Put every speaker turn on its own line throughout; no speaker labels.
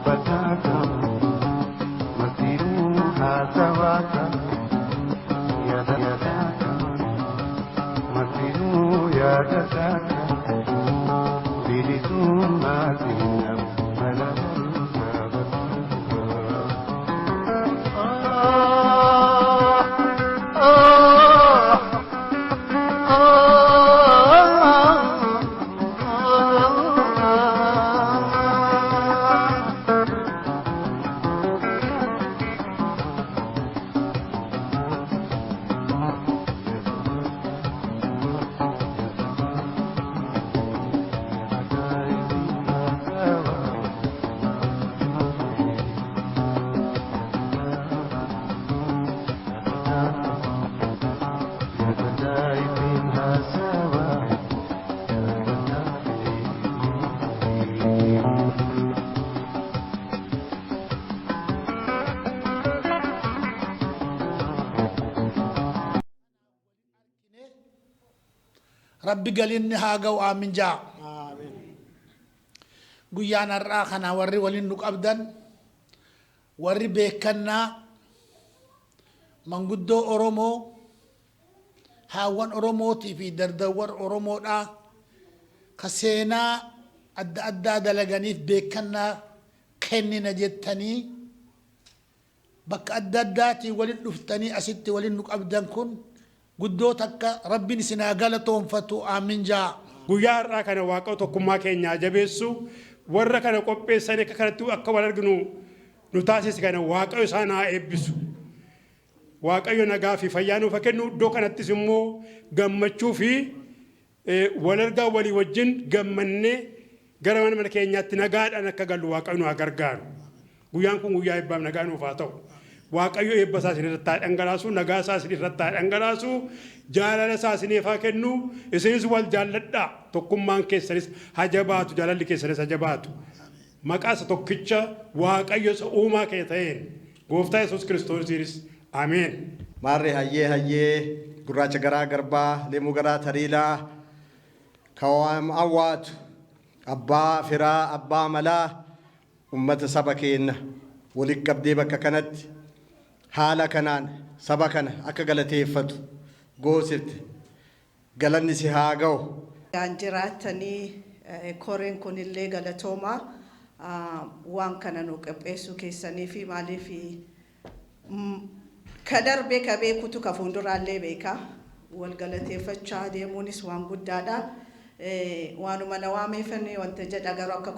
Dubbataa martinuu haasawaa yaada yaada martinuu yaadataa bilisummaa sinna mala barumsaa barumsaa.
Rabbi galinni haa ga'u, aamin ja'a. Guyyaan har'aa kana warri waliin nu qabdan, warri beekannaa manguddoo Oromoo, haawwan Oromootii fi dardawwan Oromoodhaa ka seenaa adda addaa dalaganiif beekannaa kennina jettanii bakka adda addaatii waliin dhuftanii asitti waliin nu qabdan kun guddoo takka Rabbiin isin haa galatoonfatu, aamin ja'a.
Guyyaa har'aa kana Waaqa tokkummaa keenyaa jabeessu, warra kana qopheessanii akka kanatti akka wal arginu nu taasise kana Waaqayyo isaan haa eebbisu. Waaqayyo nagaa fi fayyaa nuuf haa kennu. Iddoo kanattis immoo gammachuu fi wal argaa walii wajjin gammannee gara mana mana keenyaatti nagaadhaan akka gallu Waaqayyo nu haa gargaaru. Guyyaan kun guyyaa eebbaaf nagaa nuuf haa ta'u. Waaqayyo eebba isaa isin irratti haa dhangalaasu, nagaa isaa isin irratti haa dhangalaasu, jaalala isaa isiniif haa kennu, isinis wal jaalladhaa, tokkummaan keessanis haa jabaatu, jaalalli keessanis haa jabaatu. Maqaa isa tokkicha Waaqayyo isa uumaa kee ta'een, Gooftaa Yesuus Kiristoosiinis, Ameen.
Maarree hayyee hayyee, gurraacha garaa garbaa, leemuu garaa tariilaa, kawaam awwaatu, abbaa firaa, abbaa malaa, ummata saba keenna walitti qabdee bakka kanatti haala kanaan saba kana akka galateeffatu goosifte, galanni si haa gahu.
Gaan jiraattanii koreen kunillee galatooma waan kana nu qopheessuu keessanii fi maaliif ka darbe ka beekutu ka fuulduraallee beeka. Wal galateeffachaa deemuunis waan guddaadha. Waanuma na waameefan wanta jedha, garuu akka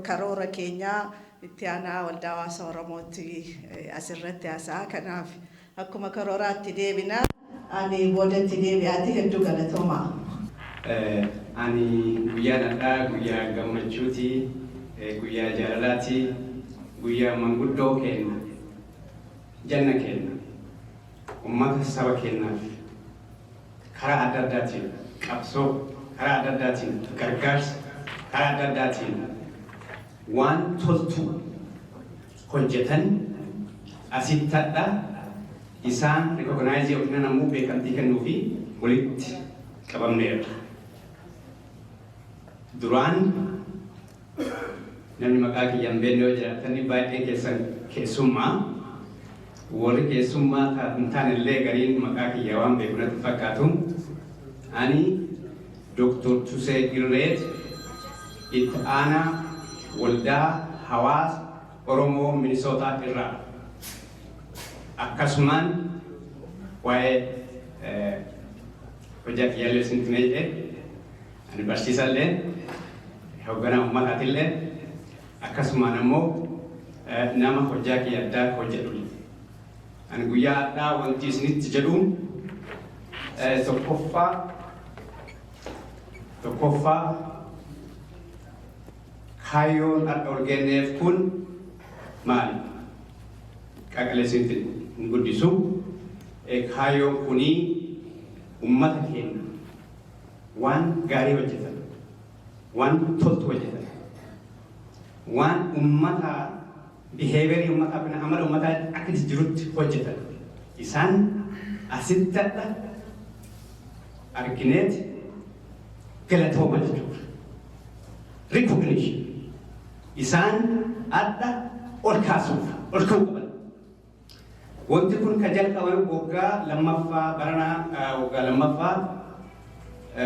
karoora keenyaa itti aanaa Waldaa Hawaasa Oromootti asirratti haasa'a. Kanaaf akkuma karooraatti deebina. Ani boodatti deebi'aati, hedduu galatooma.
Ani guyyaan har'aa guyyaa gammachuuti, guyyaa jaalalaati, guyyaa manguddoo keenna, janna keenna, ummata saba keennaaf karaa adda addaatiin qabsoo, karaa adda addaatiin gargaarsa, karaa adda addaatiin waan toltuu hojjetan asitti hadha isaan recognize yookiin ammoo beekamtii kennuu fi walitti qabamneerra. Duraan namni maqaa kiyya hin beekne yoo jiraatanii, baay'een keessan keessummaa, warri keessummaa hin taane illee gariin maqaa kiyya waan beeku natti fakkaatu. Ani Dr. Tusee Irreet, itti aanaa Waldaa Hawaasa Oromoo Minisootaa irraa. Akkasumaan waa'ee hojii kiyyaallee isinitti mee jedhee, ani barsiisallee, hoogganaa uummataatillee, akkasumaan ammoo nama hojjaa kiyya addaa hojjedhu. Ani guyyaa har'aa wanti isinitti jedhu tokkoffaa, kaayyoon har'a ol kenneef kun maali? Qaqalee isinitti hin guddisu. Kaayyoon kunii ummata keenya waan gaarii hojjetan, waan toltu hojjetan, waan ummata behaviorii ummataa fi amala ummataa akka jijjiirutti hojjetan. Isaan asitti har'a argineet galatooma jechuudha. Recognition. Isaan adda ol kaasuuf ol ka'uu qaban. Wanti kun kan jalqabame waggaa lammaffaa baranaa, waggaa lammaffaa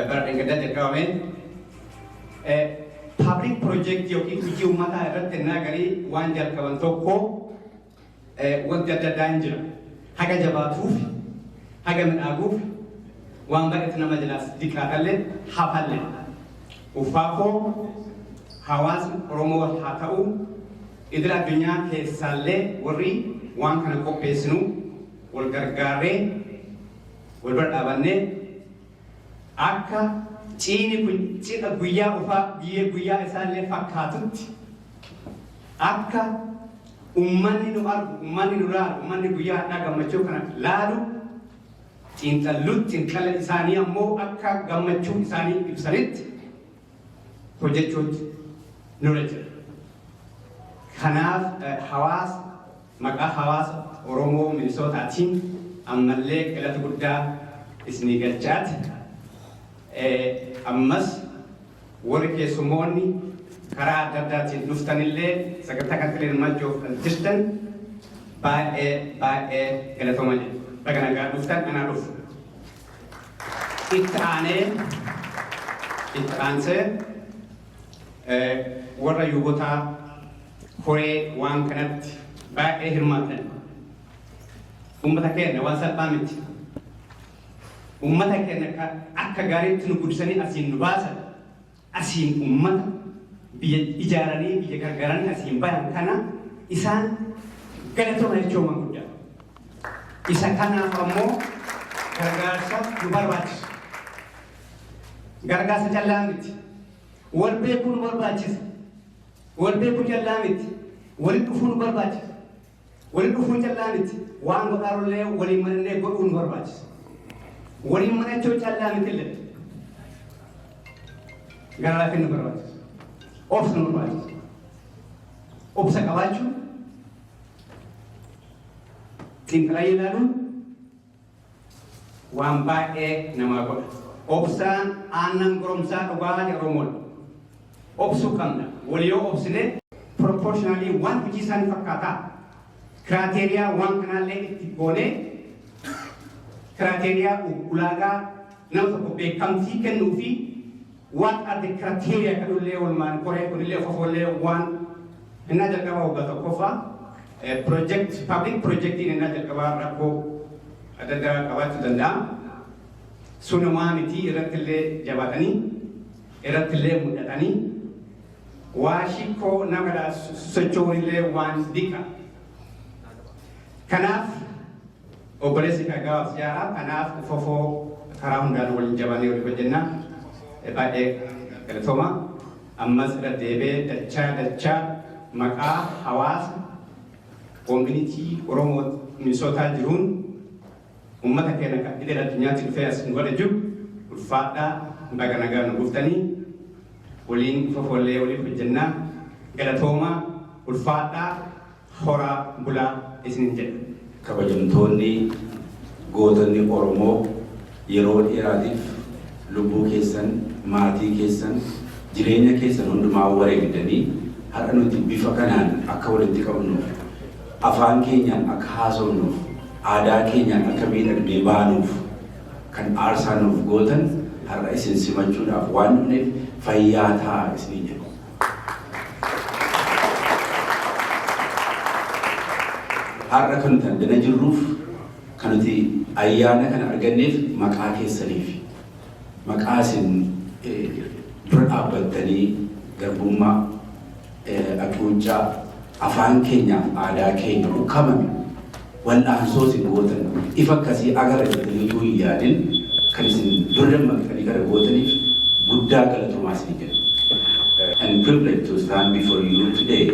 bara dheengaddaa jalqabame. Public project yookiin hojii uummataa irratti ennaa garii waan jalqaban tokko wanti adda addaa hin jira. Haga jabaatuuf, haga midhaaguuf waan baay'eetu nama jalaas diqqaatallee hafallee. Ufaafoo hawaasni Oromoo haa ta'u, idil addunyaa keessaallee warri waan kana qopheessinu wal gargaarree, wal bira dhaabannee, akka ciini kun cidha guyyaa ufaa guyyaa isaallee fakkaatutti, akka ummanni nu argu, ummanni nu laalu, ummanni guyyaa hadhaa gammachuu kana laalu xiinxallutti, xiinxala isaanii ammoo akka gammachuu isaanii ibsanitti hojjechuutti nurra jira. Kanaaf hawaasa, maqaa hawaasa Oromoo Minisootaatiin ammallee galata guddaa isinii galchaati. Ammas warri keessummoonni karaa adda addaatiin dhuftanillee sagantaa kanatti hirmaachuuf kan jirtan baay'ee baay'ee galatooma jedhu. Baga nagaa dhuftan, anaa dhufu. Itti aanee, itti aansee warra yuubotaa koree waan kanatti baay'ee hirmaatan. Uummata keenya waan salphaa miti. Uummata keenya akka gaariitti nu guddisanii asiin nu baasan, asiin uummata biyya ijaaranii, biyya gargaaranii asiin bayan kana isaan galatooma jechuun waan guddaa. Isa kanaaf ammoo gargaarsa nu barbaachisa. Gargaarsa callaa miti. Wal beekuu nu barbaachisa. Wal beekuu callaa miti. Walitti dhufuu nu barbaachisa. Walitti dhufuu callaa miti. Waan godhaarullee waliin manannee godhuu nu barbaachisa. Waliin manachuu callaa miti illee. Gara laafin nu barbaachisa. Obsa nu barbaachisa. Obsa qabaachuu, xiinxalaa ilaaluun waan baay'ee namaa godha. Obsaan aannan goromsaa dhugaa jedha Oromoon. Obsuu qabna. Wal yoo obsine proportionally waan hojii isaanii fakkaataa. Criteria waan kanaallee itti goonee, criteria ulaagaa nama tokko beekamtii kennuu fi what are the criteria kanullee walumaan koree kunillee ofofollee waan innaa jalqabaa waggaa tokkoffaa project, public projectiin innaa jalqabaa rakkoo adda addaa qabaachuu danda'a. Sunumaa miti, irrattillee jabaatanii, irrattillee mul'atanii, waa shikkoo nama socho'uunillee waan diqa. Kanaaf obboleessi kan gabaaf jaaraa, kanaaf fofoo karaa hundaan waliin jabaannee waliin hojjenna. Baay'ee galatooma. Ammas irra deebi'ee dachaa dachaa maqaa hawaasa community Oromoo Minisootaa jiruun uummata keenya kan idil addunyaatti dhufee as nu godhe jiru ulfaadhaa, baga nagaa nu dhuftanii, waliin fofollee waliif hojjennaa, galatoomaa, ulfaadhaa, horaa bulaa isinin jedha.
Kabajamtoonni gootonni Oromoo yeroo dheeraatiif lubbuu keessan, maatii keessan, jireenya keessan hundumaa wareegdanii har'a nuti bifa kanaan akka walitti qabnuuf, afaan keenyaan akka haasofnuuf, aadaa keenyaan akka miidhagnee baanuuf kan aarsaa nuuf gootan har'a isin simachuudhaaf waan dhufneef fayyaa ta'aa isinii jedhu. Har'a kan nuti addana jirruuf, kan nuti ayyaana kana arganneef maqaa keessaniif, maqaa isin dura dhaabbattanii garbummaa, hacuuccaa, afaan keenyaaf aadaa keenya ukkamame wal'aansoo isin gootan, ifa akkasii agarra jettanii utuu hin yaadin kan isin dura dammaqxanii kana gootaniif guddaa galatoomaa isin jedha. And privilege to stand before you today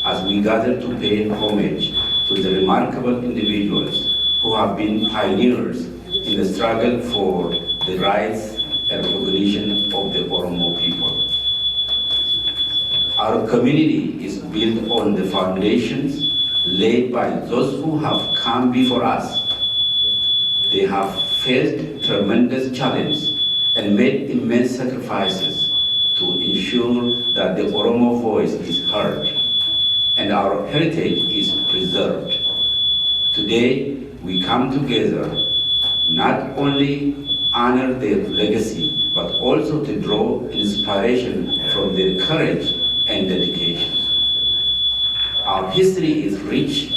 as we gather to pay homage to the remarkable individuals who have been pioneers in the struggle for the rights and recognition of the Oromo people. Our community is built on the foundations laid by those who have come before us. They have faced tremendous challenge and made immense sacrifices to ensure that the Oromo voice is heard. and our heritage is preserved. Today, we come together not only honor their legacy, but also to draw inspiration from their courage and dedication. Our history is rich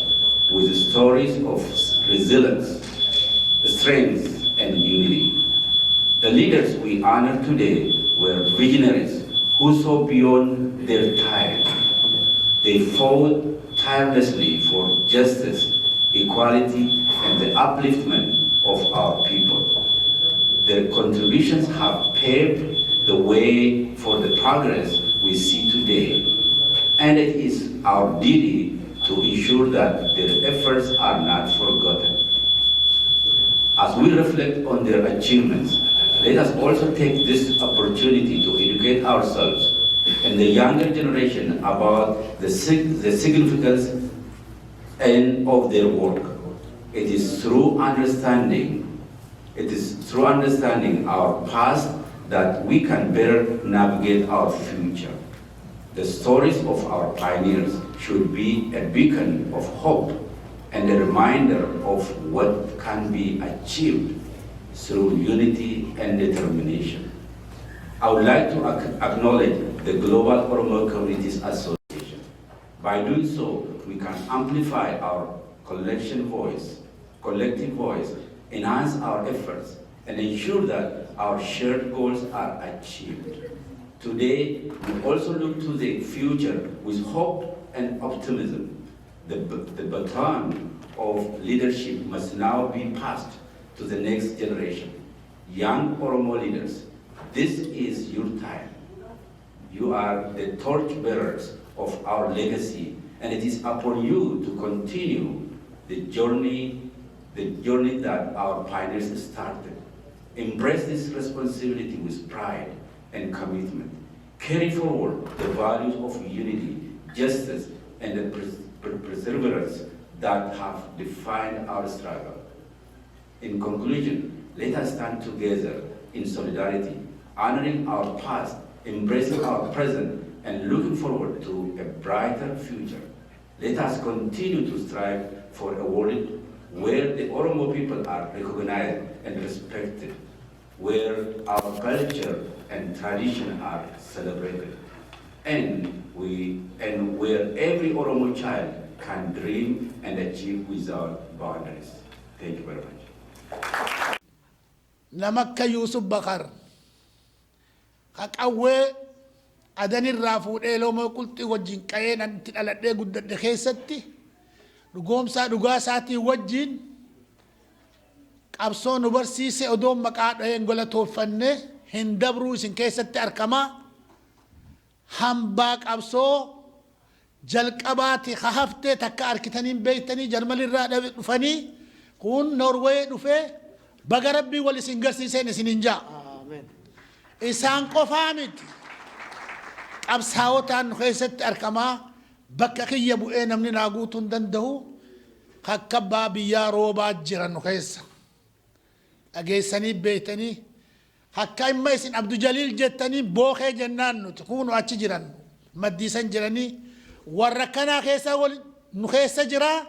with stories of resilience, strength, and unity. The leaders we honor today were visionaries who saw beyond their time. They fought tirelessly for justice, equality, and the upliftment of our people. Their contributions have paved the way for the progress we see today, and it is our duty to ensure that their efforts are not forgotten. As we reflect on their achievements, let us also take this opportunity to educate ourselves and the younger generation about the significance and of their work. It is through understanding our past that we can better navigate our future. The stories of our pioneers should be a beacon of hope and a reminder of what can be achieved through unity and determination. I would like to acknowledge the Global Oromo Communities Association. By doing so, we can amplify our collective voice, enhance our efforts, and ensure that our shared goals are achieved. Today, we also look to the future with hope and optimism. The baton of leadership must now be passed to the next generation. Young Oromo leaders, this is your time. You are the torchbearers of our legacy, and it is upon you to continue the journey that our pioneers started. Embrace this responsibility with pride and commitment. Carry forward the values of unity, justice, and the perseverance that have defined our struggle. In conclusion, let us stand together in solidarity, honoring our past, embracing our present, and looking forward to a brighter future. Let us continue to strive for a world where the Oromo people are recognized and respected, where our culture and tradition are celebrated, and where every Oromo child can dream and achieve without boundaries. Thank you very much.
Nama akka Yuusuf Bakar ka qawwee adanirraa fuudhee loomoo qulxii wajjin qa'ee nan itti dhaladhee guddadhe keessatti dhugoomsaa dhugaa isaatii wajjin qabsoo nu barsiise odoon maqaa dhaheen galatooffanne hin dabruu. Isin keessatti argamaa hambaa qabsoo jalqabaati ka haftee takka arkitanii beektanii Jarmanirraa dhufanii kun Norwee dhufee baga Rabbii wal isin garsiiseen isin hin jaa. Isaan qofaa miti, qabsaawotaan nu keessatti argamaa bakka kiyya bu'ee namni naa guutuu hin danda'u akka abbaa biyyaa roobaa jiran nu keessa dhageessanii beektanii akka imma isin Abdu Jaliil jettanii bookee jennaan nuti kunu achi jiran maddiisan jiranii warra kanaa keessa wal nu keessa jiraa.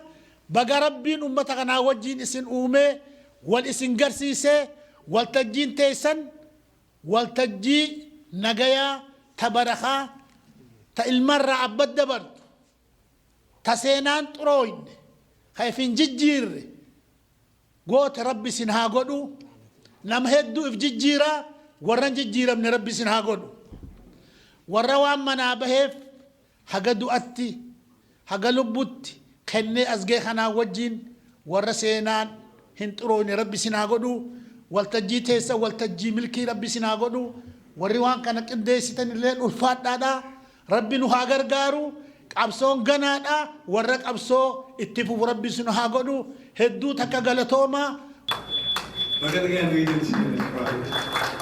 Baga Rabbiin ummata kanaa wajjiin isin uumee wal isin garsiisee. Waltajjiin teessan waltajjii nagayaa ta barakaa ta ilmarraa abbat dabartu ta seenaan xurooyne ka ifin jijjiirre goota Rabbi isin haa godhu. Nama hedduu if jijjiiraa warra hin jijjiiramne Rabbi isin haa godhu. Warra waan manaa baheef haga du'atti haga lubbutti kennee asgee kanaa wajjiin warra seenaan hin xurooyne Rabbi isin haa godhu. Waltajjii teessa waltajjii milkii Rabbi isin haa godhu. Warri waan kana qindeessitan illee ulfaadhaadha. Rabbi nu haa gargaaru. Qabsoon ganaadha. Warra qabsoo itti fufu Rabbi isin haa godhu. Hedduu takka galatoomaa.
Baga nagaan nu ijaan.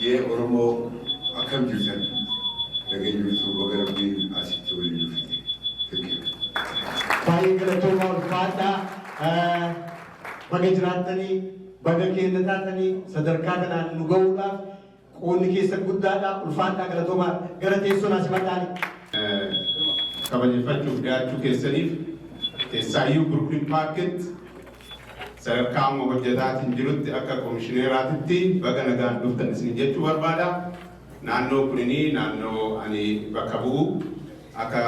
Yee Oromoo, akkam jirtan? Nageenya jirtu? Baga Rabbiin asitti waliin nu fide. Thank you.
Baay'ee galatoomaa, ulfaadhaa. Baga jiraattanii, baga keenya taatanii sadarkaa kanaan nu ga'uudhaaf. Qoonni keessan guddaadha. Ulfaadhaa, galatoomaa. Gara teessoo naa simadhaani.
Kabajeeffachuuf dhiyaachuu keessaniif, keessaayyuu Brooklyn Parkitti sadarkaa amma hojjetaatiin jirutti akka komishineeraatitti baga nagaan dhuftan isin jechuu barbaada. Naannoo kunini naannoo ani bakka bu'u akka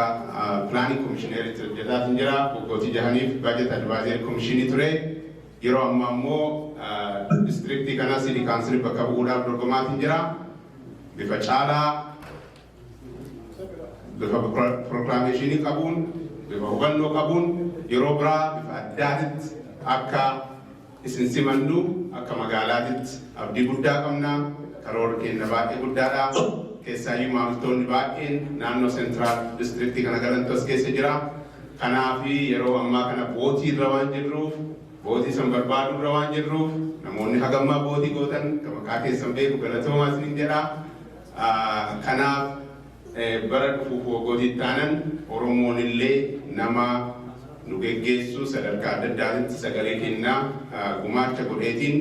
planning komishineeritti hojjetaatiin jira. Waggootii 6niif budget advisory komishinii ture. Yeroo ammaa immoo districtii kana city councilii bakka bu'uudhaaf dorgomaatiin jira. Bifa caalaa, bifa proclamationii qabuun, bifa hubannoo qabuun, yeroo biraa bifa addaatitti akka isin simannu akka magaalaatitti abdii guddaa qabna. Karoora keenya baay'ee guddaadha. Keessaayyuu maamiltoonni baay'een naannoo Central Districtii kana galantu as keessa jira. Kanaafi yeroo ammaa kana voteii irra waan jirruuf, voteii san barbaaduu irra waan jirruuf, namoonni hagammaa voteii gootan kan maqaa keessan beeku galatoomaa isiniin jedha. Kanaaf bara dhufuuf waggootii taanan Oromoon illee nama nu geggeessu sadarkaa adda addaatitti sagalee kennaa gumaacha godheetiin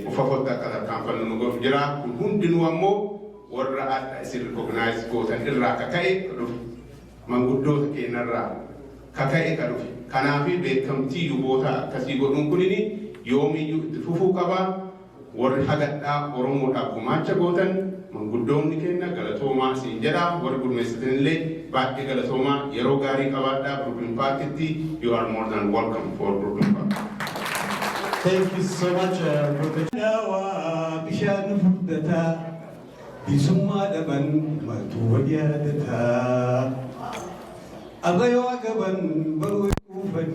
ufa fotti akka tarkaanfannu nu godhu jira. Kun hundinuu ammoo warra adda isin recognize gootan irraa kaka'e dhufe. Manguddoota keenyarraa kaka'e ka dhufe. Kanaafi beekamtii yuboota akkasii godhuun kunini yoomiyyuu itti fufuu qaba. Warri hagadhaa Oromoodhaaf gumaacha gootan, manguddoonni keenya, galatoomaa isin jedha. Warri gurmeessitanillee baay'ee galatoomaa. Yeroo gaarii qabaadhaa Brooklyn Parkitti. You are more than welcome for Brooklyn Park.
Thank you so much, Brother. Daawaa bishaan furdataa, bilisummaa dhaban maaltu wal yaadataa? Arra yoo agaban baruu quufan.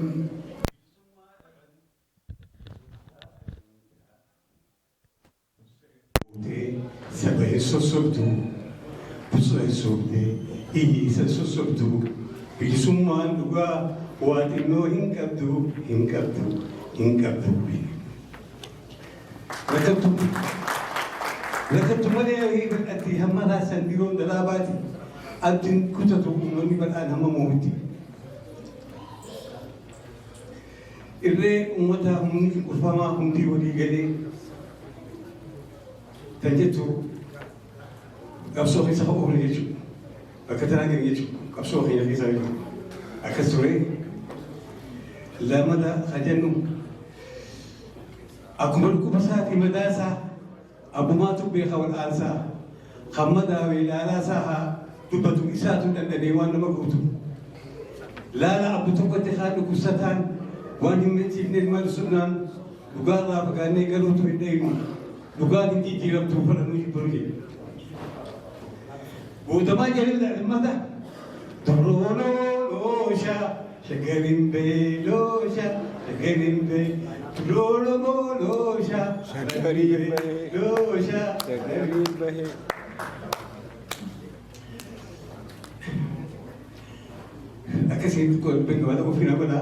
Saba hin sossobdu, busoo hin sobde, hiyyeessa hin sossobdu. Bilisummaan dhugaa waa xinnoo hin qabdu, hin qabdu, hin qabdu. Rakkattu rakkattu malee bal'atti hamma raasan dhiiroon dalaa baati. Abdiin kutatu uummanni bal'aan hamma moo'utti. Irree uummataa humni cunqurfamaa hundii walii galee kan jettu qabsoo keessa oole jechuudha. Bakka tanaa gadi jechuudha. Qabsoo keenya keessa jechuudha. Akkas ture. Lamata kan jennu, akkuma dhukkuba isaatii madaasaa abbumaatu beeka wal'aansaa, kan madaawe ilaalaasaa haa dubbatu isaatu dhandhamee waan nama guutu. Laala abbu tokkotti haa dhukkubsataan waan hin milchiifneef maal sunnaan dhugaarraa fagaannee galuutu hin dheeynu, dhugaan hin jijjiiramtu fudhannuu jibbanu jedhe. Guutamaa jedhee mata Duroloosha shagarin beelosha shagarin bee Duroloosha shagarin beelosha shagarin bahee. Akkasiin xiqqoo waan ofii na godha.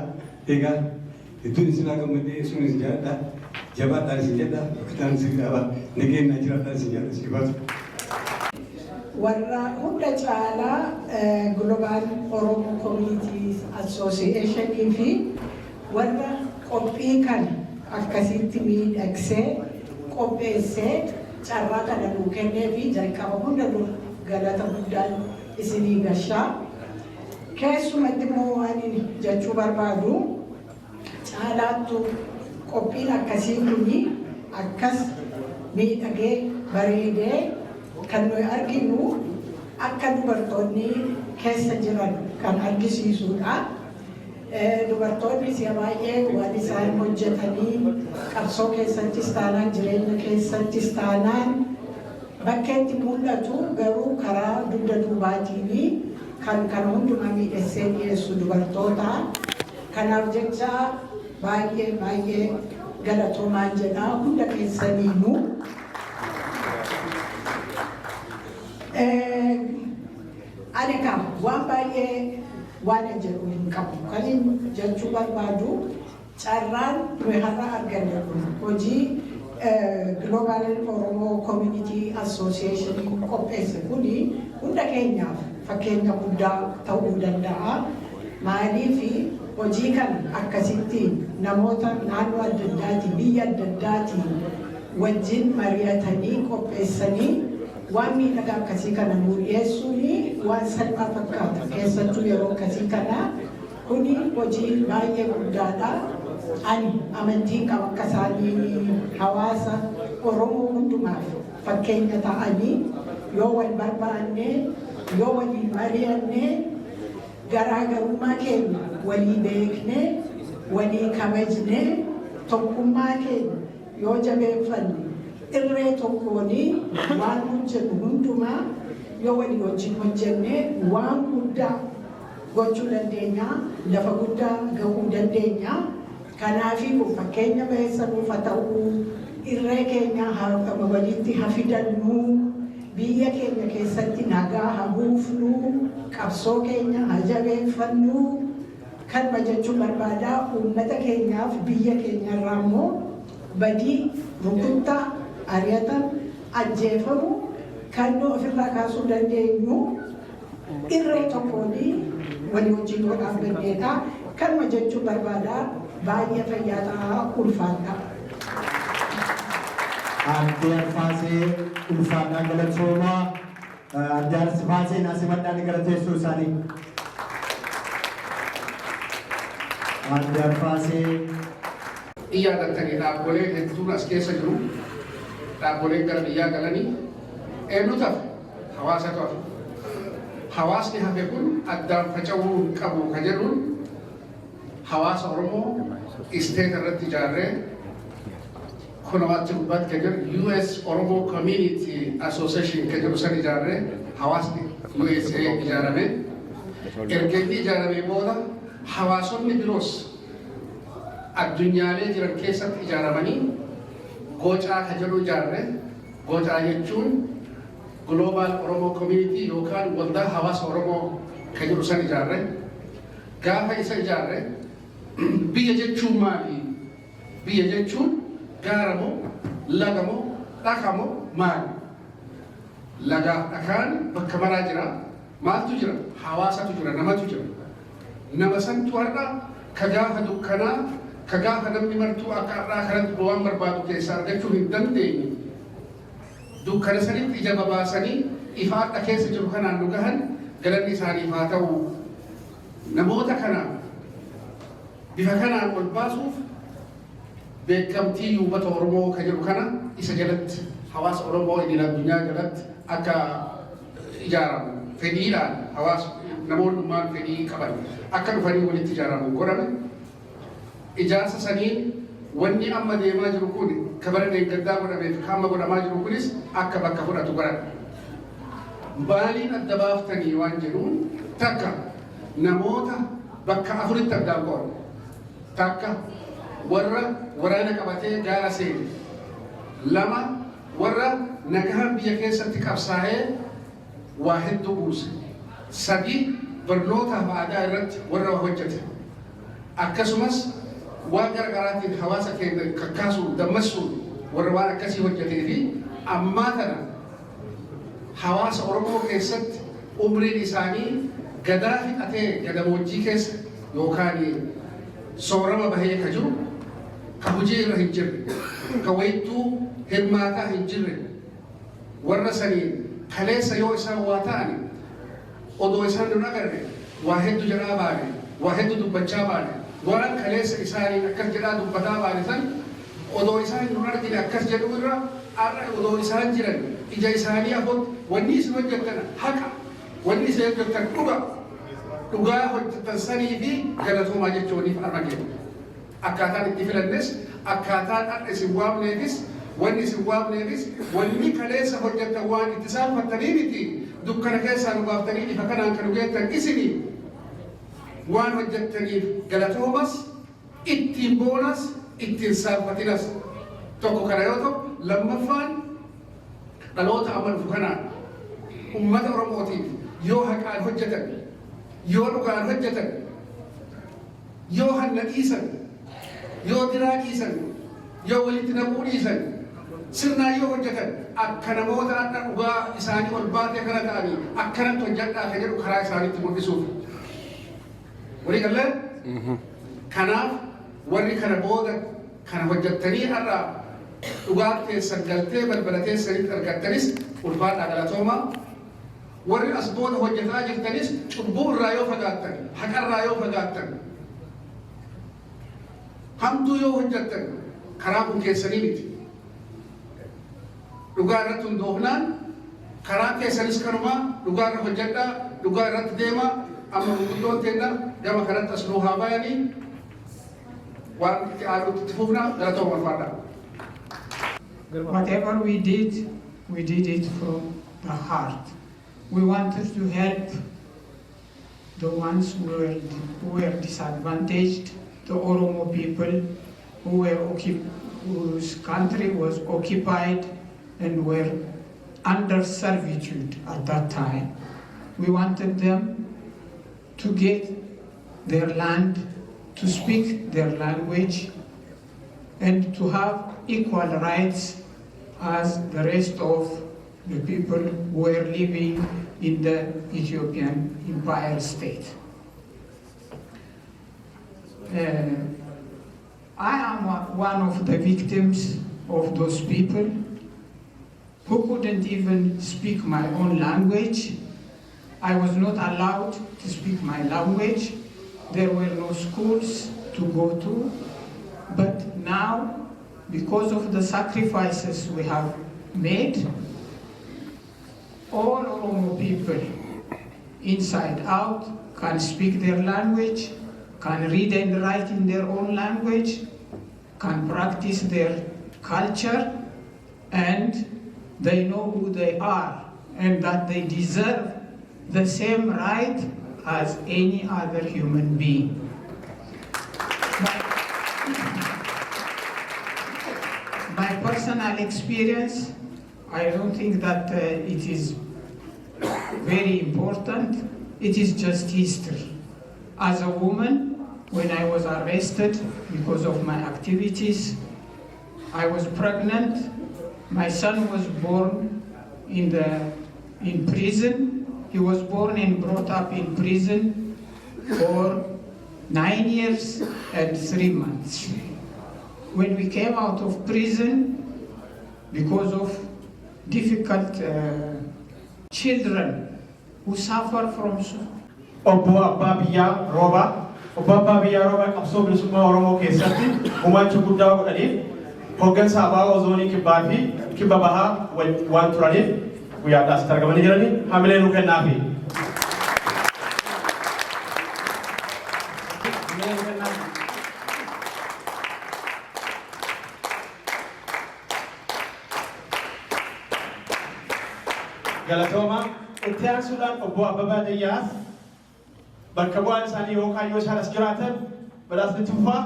Egaa hedduun isin haa gammadee, sun isin jaalladha. Jabaadhaan isin jedha. Bakka ta'an isin dhaaba. Nageenyaa jiraadhaan isin jaalladha isin baatu.
Warra hunda caalaa Global Oromo Communities Associationii fi warra qophii kana akkasitti miidhagsee qopheessee carraa kana nuu kennee fi jalqaba hunda dura galata guddaan isinii gashaa. Keessumatti immoo waan inni jechuu barbaadu, caalaattu qophiin akkasii kuni akkas miidhagee bareedee kan nuyi arginu akka dubartoonni keessa jiran kan argisiisudha. Dubartoonni si'a baay'ee waan isaan hojjetanii qabsoo keessattis taanaan, jireenya keessattis taanaan, bakkeetti mul'atu, garuu karaa dugda duubaatiin kan kana hundumaa miidhagsee dhiyeessu dubartoota. Kanaaf jecha baay'ee baay'ee galatoomaan jedha hunda keessaniinuu. Ani ka waan baay'ee waan hin jedhu hin qabu. Kan hin jechuu barbaadu, carraan nuyi har'a arganne kun hojii Global Oromo Community Association qopheesse kuni hunda keenyaaf fakkeenya guddaa ta'uu danda'a. Maaliif, hojii kana akkasitti namoota naannoo adda addaatii, biyya adda addaatii Wajjin mari'atanii qopheessanii waan miidhagaa akkasii kana nuu dhiyeessuun waan salphaa fakkaata. Keessattuu yeroo akkasii kana kuni hojii baay'ee guddaadha. Ani amantiin qaba akka isaanii hawaasa Oromoo hundumaaf fakkeenya ta'anii, yoo wal barbaanne, yoo waliin mari'anne, garaagarummaa keenya walii beekne, walii kabajne, tokkummaa keenya yoo jabeeffanne, irree tokkoonii waan hojjennu hundumaa yoo walii wajjin hojjenne, waan guddaa gochuu dandeenya, lafa guddaa gahuu dandeenya. Kanaafii kun fakkeenya ba'eessa nuuf haa ta'u. Irree keenya walitti haa fidannu, biyya keenya keessatti nagaa haa buufnu, qabsoo keenya haa jabeeffannu kanuma jechuun barbaada. Uummata keenyaaf biyya keenya irraa immoo badii, rukuttaa, ari'atan, ajjeefamu kan nu ofirraa kaasuu dandeenyu irree tokkoonii walii wajjin yoo dhaabbanneedha. Kanuma jechuun barbaada. Baay'ee fayyaa ta'aa, ulfaadha.
Addee Arfaasee, ulfaadhaa, galatoomaa. Addee Arfaasee naasimadhaan gara teessoo isaanii. Addee Arfaasee.
In yaadattanii, dhaabboleen hedduun as keessa jiru. Dhaabboleen gara biyyaa galanii eenyutu hafe? Hawaasatu hafe. Hawaasni hafe kun addaan faca'uu hin qabu ka jedhuun hawaasa Oromoo state irratti ijaarree, kunumaatti gubbaatti ka jedhu US Oromo Community Association ka jedhu san ijaarree, hawaasni USA ijaarame. Erga inni ijaaramee booda hawaasonni biroos addunyaalee jiran keessatti ijaaramanii GOCA ka jedhu ijaarre. GOCA jechuun Global Oromo Community yookaan Waldaa Hawaasa Oromoo ka jedhu san ijaarre. Gaafa isa ijaarre, biyya jechuun maali? Biyya jechuun gaara moo, laga moo, dhaka moo, maali? Lagaaf dhakaan bakka maraa jira. Maaltu jira? Hawaasatu jira, namatu jira. Nama santu har'a ka gaafa dukkanaa, ka gaafa namni martuu akka har'aa kanatti waan barbaadu keessaa argachuu hin dandeenye, dukkana sanitti ija babaasanii ifa har'a keessa jiru kanaan nu gahan, galanni isaaniif haa ta'u. Namoota kana bifa kanaan ol baasuuf beekamtii uummata Oromoo ka jedhu kana isa jalatti, hawaasa Oromoo idil addunyaa jalatti akka ijaaramu, fedhiidhaan hawaasa namoonnummaan fedhii qaban akka dhufanii walitti ijaaramu godhame. Ijaarsa saniin wanni amma deemaa jiru kun, ka bara deeggaddaa godhamee fi ka amma godhamaa jiru kunis akka bakka fudhatu godhame. Maaliin adda baaftanii waan jedhuun, takka namoota bakka afuritti addaan qoodne. Takka, warra waraana qabatee gaara seene. Lama, warra nagahaan biyya keessatti qabsaa'ee waa hedduu buuse. Sadi, barnootaaf aadaa irratti warra waa hojjete. Akkasumas waan gara garaatiin hawaasa keenya kakkaasuun, dammassuun warra waan akkasii hojjetee fi ammaa tana hawaasa Oromoo keessatti umriin isaanii gadaa fixatee gadamoojjii keessa yookaan soorama bahee ka jiru, ka hojii irra hin jirre, ka wayittuu hirmaataa hin jirre, warra saniin kaleessa yoo isaan waa ta'ani odoo isaan nun agarre waa hedduu jedhaa baane, waa hedduu dubbachaa baane, waan kaleessa isaaniin akkas jedhaa dubbataa baane san odoo isaan nun argine akkas jedhu irra, har'a odoo isaan jiran ija isaanii afotti wanni isin hojjettan haqa, wanni isin hojjettan dhuga, dhugaa hojjettan sanii fi galatoomaa jechuuniif arma keenya. Akkaataan itti filannes, akkaataan har'a isin waamneefis, wanni isin waamneefis, wanni kaleessa hojjettan waan itti saalfattanii miti. Dukkana keessaa nu baaftanii ifa kanaan kan nu geettan isinii, waan hojjettaniif galatoomas, ittiin boonas, ittiin saalfatinas. Tokko kana yoo ta'u, lammaffaan dhaloota amma dhufu kanaan ummata Oromootiif yoo haqaan hojjetan, yoo dhugaan hojjetan, yoo hanna dhiisan, yoo diraa dhiisan, yoo walitti naquu dhiisan, sirnaan yoo hojjetan, akka namoota har'a dhugaa isaanii ol baatee kana ta'anii akkanatti hojjedhaa kan jedhu karaa isaaniitti mul'isuuf. Walii gallee? Kanaaf warri kana booda kana hojjettanii har'a Dhugaa keessan galtee balbala teessanitti argattanis ulfaadhaa, galatoomaa. Warri as booda hojjetaa jirtanis cubbuu irraa yoo fagaattan, haqarraa yoo fagaattan, hamtuu yoo hojjettan, karaa kun keessanii miti. Dhugaa irratti hundoofnaan karaa keessanis kanumaa dhugaa irra hojjedhaa, dhugaa irratti deemaa. Amma gurguddoon teenna gama kanatti as nuu haa bayanii, waan itti aanutti itti fufna. Galatooma, ulfaadhaa.
Whatever we did, we did it from the heart. We wanted to help the ones who were disadvantaged, the Oromo people whose country was occupied and were under servitude at that time. We wanted them to get their land, to speak their language, and to have equal rights as the rest of the people who were living in the Ethiopian Empire state. I am one of the victims of those people who couldn't even speak my own language. I was not allowed to speak my language. There were no schools to go to. But now, because of the sacrifices we have made, all Oromo people, inside out, can speak their language, can read and write in their own language, can practice their culture, and they know who they are and that they deserve the same right as any other human being. My personal experience, I don't think that it is very important. It is just history. As a woman, when I was arrested because of my activities, I was pregnant. My son was born in prison. He was born and brought up in prison for 9 years and 3 months. When we came out of prison, because of difficult children who suffer from
Obbo Abbaa Biyyaa Roobaa. Obbo Abbaa Biyyaa Roobaa qabsoo bilisummaa Oromoo keessatti gumaacha guddaa godhaniif hooggansa ABO zoonii kibbaa fi kibba bahaa waan turaniif guyyaadhaas asitti argamanii jiranii hamilee nuu kennaafi. Hamilee nuu kennaafi. Galatooma. Itti aansuudhaan obbo Abbabaa Dayyaas, bakka bu'aan isaanii yookaan yoo isaan as jiraatan, badhaasni fufaa.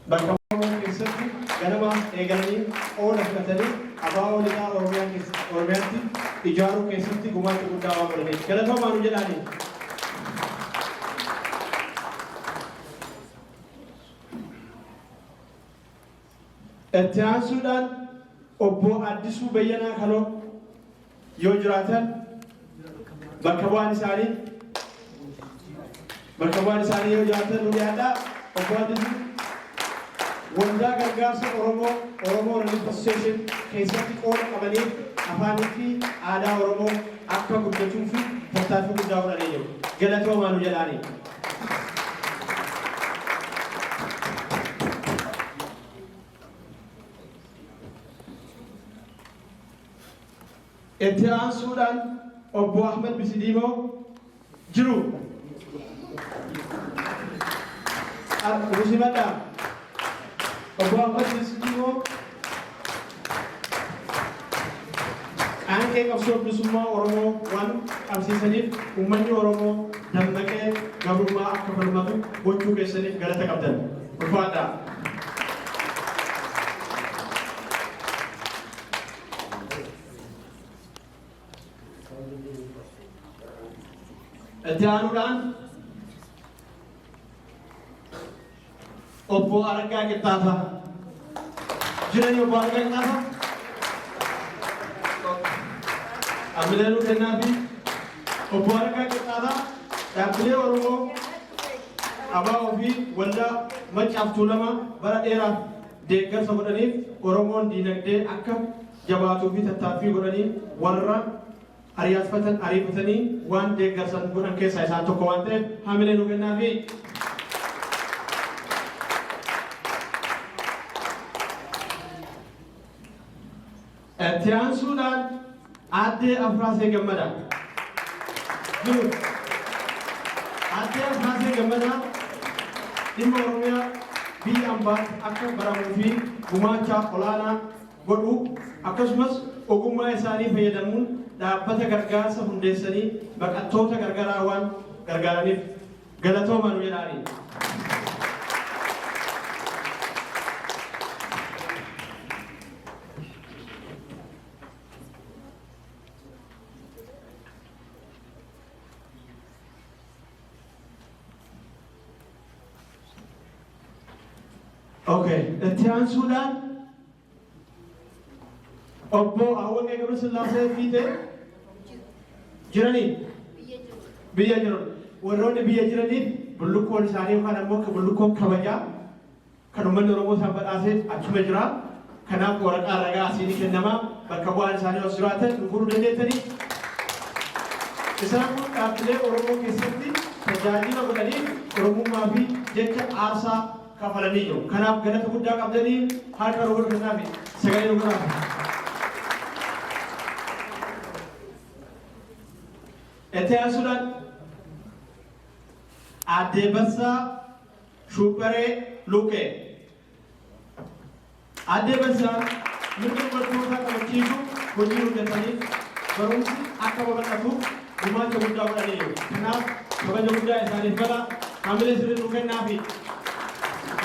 Bakka bu'aa keessatti ganama eegalanii qooda fudhatanii ABO lixaa Oromiyaatti ijaaruu keessatti gumaacha guddaa waan godhaniif. Galatoomaa nu jedhaanii. Itti aansuudhaan obbo Addisuu Bayyanaa Kaloo yoo jiraatan, bakka bu'aan isaanii yoo jiraatan nu dhiyaadhaa. Obbo Addisuu waldaa gargaarsa Oromoo, Oromoo Relief Association keessatti qooda qabanii afaanii fi aadaa Oromoo akka guddatuu fi tattaaffii guddaa godhanii jiru. Galatoomaa nu jedhaanii. Itti aansuudhaan obbo Ahmed Bisidiimoo jiru. Rusimadhaa. Obbo Ahmed Bisidiimoo qaanqee qabsoo bilisummaa Oromoo waan qabsiisaniif, uummanni Oromoo dammaqee gabrummaa akka falmatu gochuu keessaniif galata qabdan. Ulfaadhaa. Itti aanuudhaan obbo Araggaa Qixxaataa. Jiranii obbo Araggaa Qixxaataa? Dhaabbilee nuu kennaa fi obbo Araggaa Qixxaataa dhaabbilee Oromoo ABO fi waldaa Maccaaf Tuulamaa bara dheeraaf deeggarsa godhaniif Oromoon diinagdee akka jabaatuu fi tattaaffii godhanii warra ariyaatfatan ariifatanii waan deeggarsan godhan keessaa isaan tokko waan ta'eef hamilee nu kennaafi. Itti aansuudhaan Aaddee Afraasee Gammadaa. Jiru. Aaddee Afraasee Gammadaa dhimma Oromiyaa biyya ambaatti akka baramuu fi gumaacha olaanaa godhu, akkasumas ogummaa isaanii fayyadamuun dhaabbata gargaarsa hundeessanii baqattoota gargaraa waan gargaaraniif galatooma nu jedhaani. Okay, itti aansuudhaan Obbo Awwaqee Gabrasillaasee Fiixee jiranii biyya jiru. Warroonni biyya jiraniif bullukkoon isaanii yookaan ammoo bullukkoon kabajaa kan uummanni Oromoo isaan badhaasee achuma jira. Kanaaf waraqaa ragaa asii ni kennama. Bakka bu'aan isaanii os jiraatan nu fuudhuu dandeettanii. Isaan kun dhaabbilee Oromoo keessatti tajaajila godhaniif Oromummaa fi jecha aarsaa kafalanii jiru. Kanaaf galata guddaa qabdanii harka nu godhu kennaafi sagalee nu godhaaf. Itti aansuudhaan Aaddee Bassaa Shuupharee Luuqee. Aaddee Bassaan mirga dubartootaa kabachiisuuf hojii hojjetaniif barumsi akka babal'atuuf gumaacha guddaa godhaniiru. Kanaaf kabaja guddaa isaaniif mala, hamilee sirrii nu kennaafi.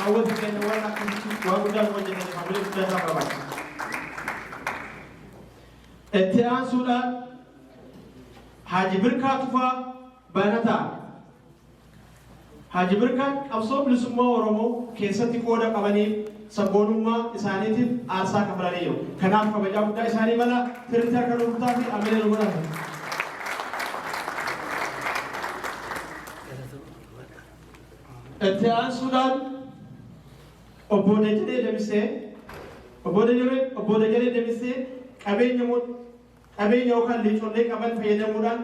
Hawwata keenya warra akkasitti waan guddaa nu hojjetaniif hamilee guddaa isaan barbaachisa. Itti aansuudhaan Haaji Birkaa Tufaa Banataa. Haaji Birkaan qabsoo bilisummaa Oromoo keessatti qooda qabaniif sabboonummaa isaaniitiif aarsaa kafalanii jiru. Kanaaf kabajaa guddaa isaanii mala, sirriitti harka nu rukutaa fi hamilee nu godhaa. Itti aansuudhaan Obbo Dajanee Damisee Obbo Dajanee Damisee qabeenya yookaan liicollee qaban fayyadamuudhaan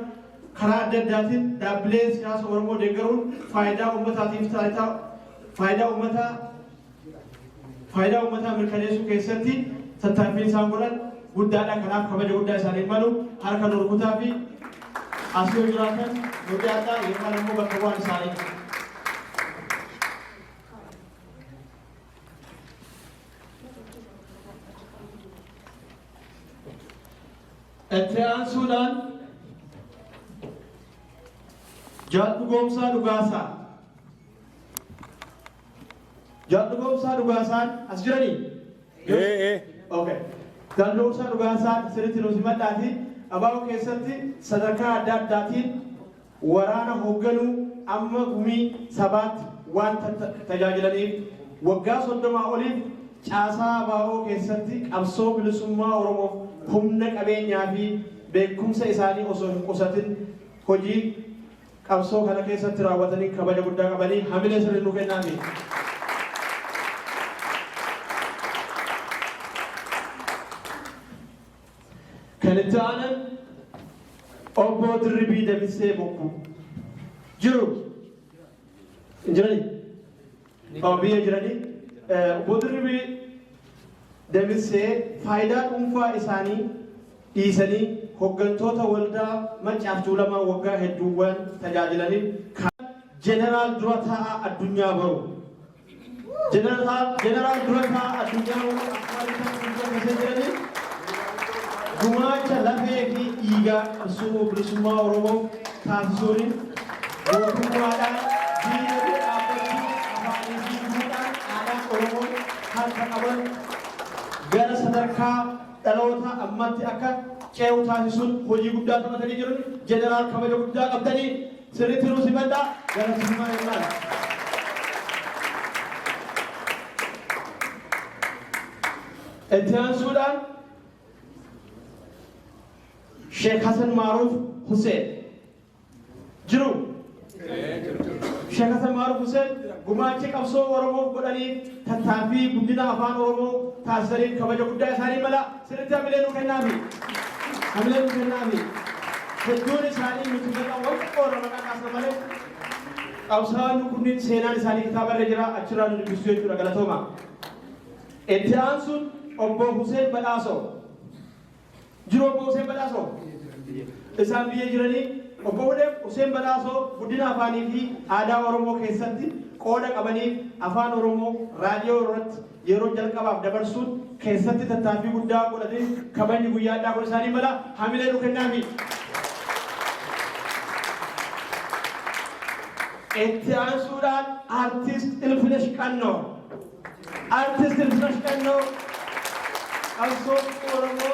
karaa adda addaatiin dhaabbilee siyaasa Oromoo deeggaruun faayidaa uummataatiif taayitaa faayidaa uummataa mirkaneessuu keessatti tattaaffiin isaan godhan guddaadha. Kanaaf kabaja guddaa isaaniif malu harka nu rukutaa fi as yoo jiraatan nu dhiyaadhaa yookaan immoo bakka bu'aan isaanii. Itti aansuudhaan Jaal Dhugoomsaa Dhugaasaa. Jaal Dhugoomsaa Dhugaasaan as jiranii? Okay. Jaal Dhugoomsaa Dhugaasaan sirriitti nu simadhaati. ABO keessatti sadarkaa adda addaatiin waraana hoogganuu amma gumii sabaatti waan tajaajilaniif, waggaa 30 oliif caasaa ABO keessatti qabsoo bilisummaa Oromoof humna, qabeenyaa fi beekumsa isaanii osoo hin qusatin hojii qabsoo kana keessatti raawwatanii kabaja guddaa qabanii hamilee sirrii nu kennaafi. Kan itti aanan Obbo Dirribii Damisee Bokkuu jiru. Hin jiranii? Oh, biyya jiranii. Obbo Dirribii Damisee faayidaa dhuunfaa isaanii dhiisanii hooggantoota waldaa Maccaaf Tuulamaa waggaa hedduuwwan tajaajilaniif Jeneraal dura taa'aa Addunyaa Baruu. Jeneraal dura taa'aa Addunyaa Baruu Afgaanistaan fuuldura keessa jiranii gumaacha lafee fi dhiigaa qabsoo bilisummaa Oromoo taasisuun gootummaadhaan diina dura dhaabbachuu, afaanii fi duudhaan aadaan Oromoo harka qaban gara sadarkaa dhaloota ammatti akka ce'u taasisuun hojii guddaa taphatanii jiran. Jeneraal kabaja guddaa qabdanii sirriitti nu simadhaa gara simaa jennaan. Itti aansuudhaan Sheekh Hasan Maaruuf Hussein jiru. Sheekh Hasan Maaruf Hussein gumaacha qabsoo Oromoof godhaniif, tattaaffii guddina afaan Oromoo taasisaniif kabaja guddaa isaanii mala. Sirriitti hamilee nu kennaafi. Hamilee nu kennaafi. Hedduun isaanii nuti maqaa wal xiqqoorra maqaa kaasna malee, qabsaa'onni kunniin seenaan isaanii kitaaba irra jira, achirraa nu dubbisu jechuudha. Galatooma. Itti aansuun obbo Hussein Badhaasoo. Jiru obbo Hussein Badhaasoo? Isaan biyya jiranii. Obbo Hussein Badhaasoo guddina afaanii fi aadaa Oromoo keessatti qooda qabaniif, afaan Oromoo raadiyoo irratti yeroo jalqabaaf dabarsuun keessatti tattaaffii guddaa godhataniif kabajni guyyaa addaa kun isaanii mala. Hamilee nu kennaafi. Itti aansuudhaan Artist Ilfinesh Qannoo. Artist Ilfinesh Qannoo qabsoo Oromoo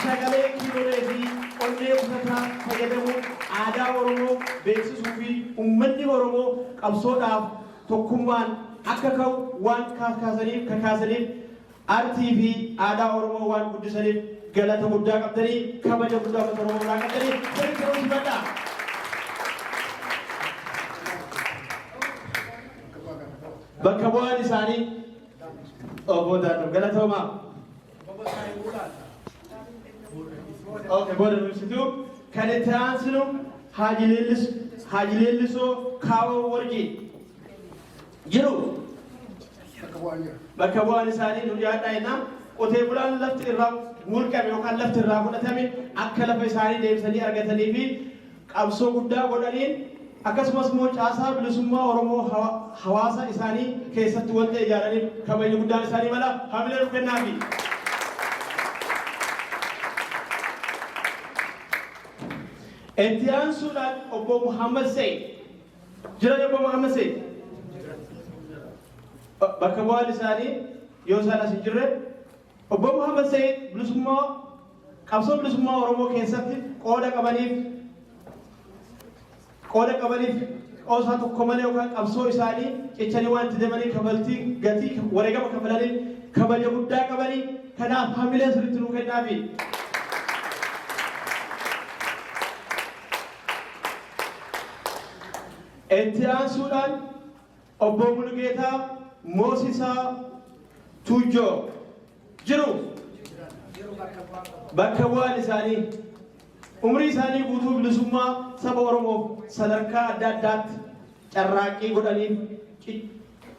sagalee kiilolee fi onnee kutataa fayyadamuun aadaa Oromoo beeksisuu fi uummanni Oromoo qabsoodhaaf tokkummaan akka ka'u waan kaasaniif kakaasaniif, artii fi aadaa Oromoo waan guddisaniif galata guddaa qabdanii, kabaja guddaa uummata Oromoo biraa qabdanii, sirriitti nuuf simadhaa. Bakka bu'aan isaanii obbo Daannoo, galatoomaa. Okay, booda nu ibsitu. Kan itti aansinu Haaji Leellisoo Kaawoo Warqii jiru. Bakka bu'aan isaanii nu dhiyaadhaa jennaan. Qotee bulaan lafti irraa mulqame yookaan lafti irraa fudhatame akka lafa isaanii deebisanii argatanii fi qabsoo guddaa godhaniin, akkasumas immoo caasaa bilisummaa Oromoo hawaasa isaanii keessatti wanta ijaaraniif kabajni guddaan isaanii mala. Hamilee nu kennaafi. Itti aansuudhaan obbo Muhammad Said. Jiran obbo Muhammad Said? Bakka bu'aan isaanii yoo isaan as hin jirre, obbo Muhammad Said bilisummaa qabsoo bilisummaa Oromoo keessatti qooda qabaniif, qoosaa tokko malee yookaan qabsoo isaanii cichanii waan itti deemanii, kafaltii gatii wareegama kafalanii kabaja guddaa qabanii, kanaaf hamilee sirriitti nuu kennaafi. Itti aansuudhaan obbo Mulugeetaa Moosisaa Tuujjoo jiru. Bakka bu'aan isaanii. Umrii isaanii guutuu bilisummaa saba Oromoof sadarkaa adda addaatti carraaqqii godhaniif,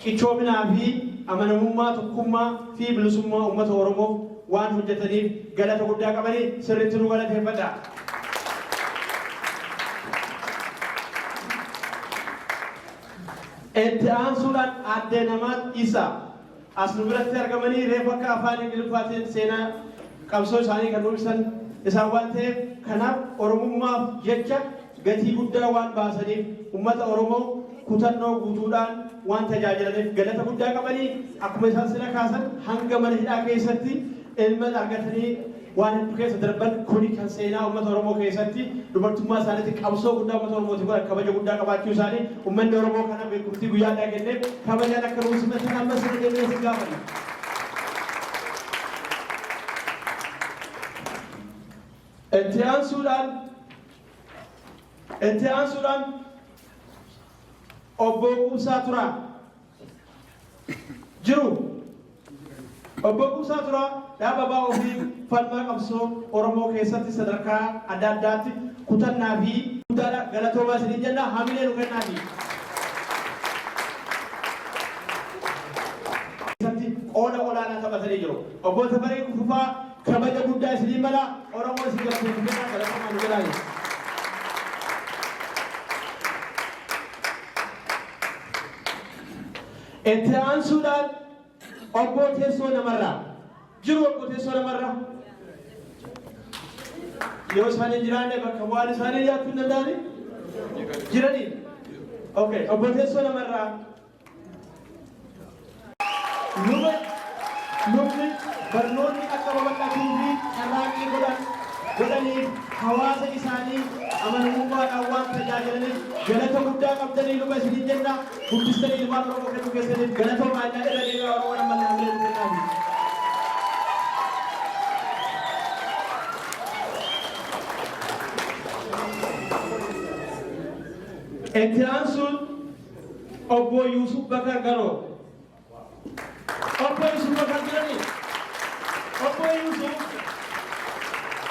cichoominaa fi amanamummaa tokkummaa fi bilisummaa uummata Oromoof waan hojjetaniif galata guddaa qabanii, sirriitti nu galateeffadha. Itti aansuudhaan aadde Namaat Isaa as nu biratti argamanii reefu akka afaan Ingiliffaatiin seenaa qabsoo isaanii kan nu ibsan isaan waan ta'eef, kanaaf Oromummaaf jecha gatii guddaa waan baasaniif, uummata Oromoo kutannoo guutuudhaan waan tajaajilaniif galata guddaa qabanii, akkuma isaan sila kaasan hanga mana hidhaa keessatti ilma argatanii waan hedduu keessa darban. Kuni kan seenaa uummata Oromoo keessatti dubartummaa isaaniitti qabsoo guddaa uummata Oromootiif godhan kabaja guddaa qabaachuu isaanii, uummanni Oromoo kana beekumtii guyyaa addaa kenneef kabajaan akka nuu simatan amma sirna deemnee si gaafanna. Itti aansuudhaan obbo Quubsaa Turaa jiru. Obbo Quubsaa Turaa dhaaba ABO fi falmaa qabsoo Oromoo keessatti sadarkaa adda addaatti kutannaa fi guddaadha. Galatoomaa isiniin jenna, hamilee nu kennaafi. Keessatti qooda olaanaa taphatanii jiru. Obbo Tafarii Fufaa kabaja guddaa isinii mala. Oromoo isin galateeffannaa, galatoomaa nu jedhaa. Itti aansuudhaan obbo Teessoo Namarraa jiru. Obbo Teessoo Namarraa yoo isaan hin jiraanne, bakka bu'aan isaanii dhiyaachuu hin danda'ani? Jiranii? Okay, obbo Teessoo Namarraa. Luba, lubni barnoonni akka babal'atuu fi carraaqqii godhaniif, hawaasa isaanii amanamummaadhaan waan tajaajilaniif galata guddaa qabdanii, luba isiniin jenna. Guddistanii ilmaan Oromoo kennuu keessaniif galatoomaa innaa irra deebi'aa. Oromoon ammallee hamilee nu kennaafi. Itti aansuun Obbo Yusuf Bakar Garoo. Obbo Yusuf Bakar jiranii? Obbo Yusuf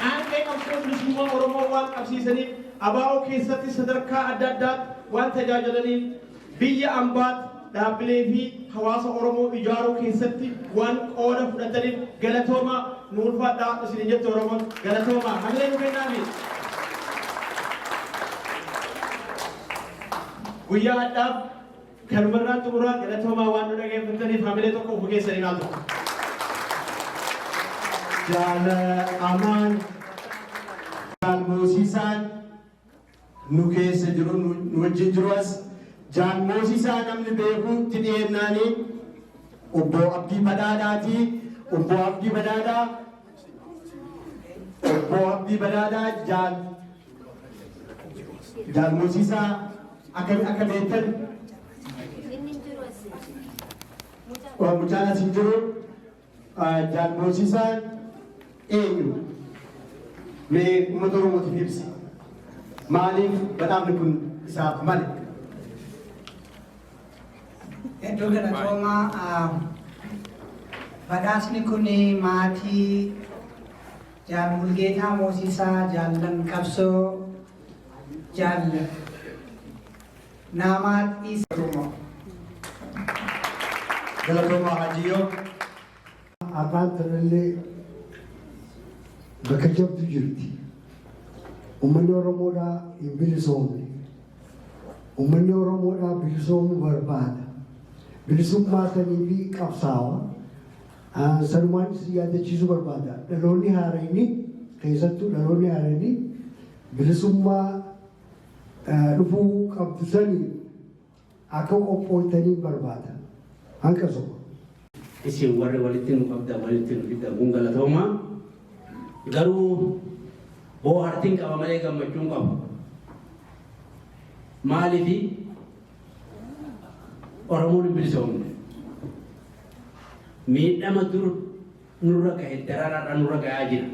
aangee qabsoo bilisummaa Oromoo waan qabsiisaniif, ABO keessatti sadarkaa adda addaatti waan tajaajilaniif, biyya ambaatti dhaabbilee fi hawaasa Oromoo ijaaruu keessatti waan qooda fudhataniif galatooma, nu ulfaadhaa isin jette Oromoon. Galatooma, hamilee nu kennaafi. Guyyaa hadhaaf kanumarraan xumuraa. Galatoomaa waan nu dhageeffataniif. Hamilee tokko ofii keessanii maal tokko.
Jaala Amaan Jaal Moosisaan nu keessa jiru, nu wajjin jiru as. Jaal Moosisaa namni beekuutti dhiyeennaanii Obbo Abdii Badhaadhaati. Obbo Abdii Badhaadhaa, Obbo Abdii Badhaadhaa, Jaal Moosisaa akka beektan mucaan as hin jiru. Jaal Moosisaan eenyu? Mee uummata Oromootiif ibsi. Maaliif badhaafni kun isaaf male?
Hedduu galatoomaa. Badhaasni kun maatii Jaal Mulgeetaa Moosisaa, jaallan qabsoo, Jaal Naamaat Isaa.
Galatoomaa Hajiyyoo.
Har'aan tanallee bakka jabdu jirti. Uummanni Oromoodhaa hin bilisoomne. Uummanni Oromoodhaa bilisoomuu barbaada. Bilisummaa sanii fi qabsaawa. Sanumaan isin yaadachiisuu barbaada. Dhaloonni haarayni, keessattuu dhaloonni haarayni, bilisummaa dhufuu qabdu sanii akka qophooytanii barbaada. Hanqasuma.
Isin warri walitti nu qabdan, walitti nu fiddan kun galatoomaa. Garuu boohartiin qaba malee gammachuun qabu. Maaliifi? Oromoon hin bilisoomne. Miidhama dur nurra gahe dararaadha nurra gahaa jira.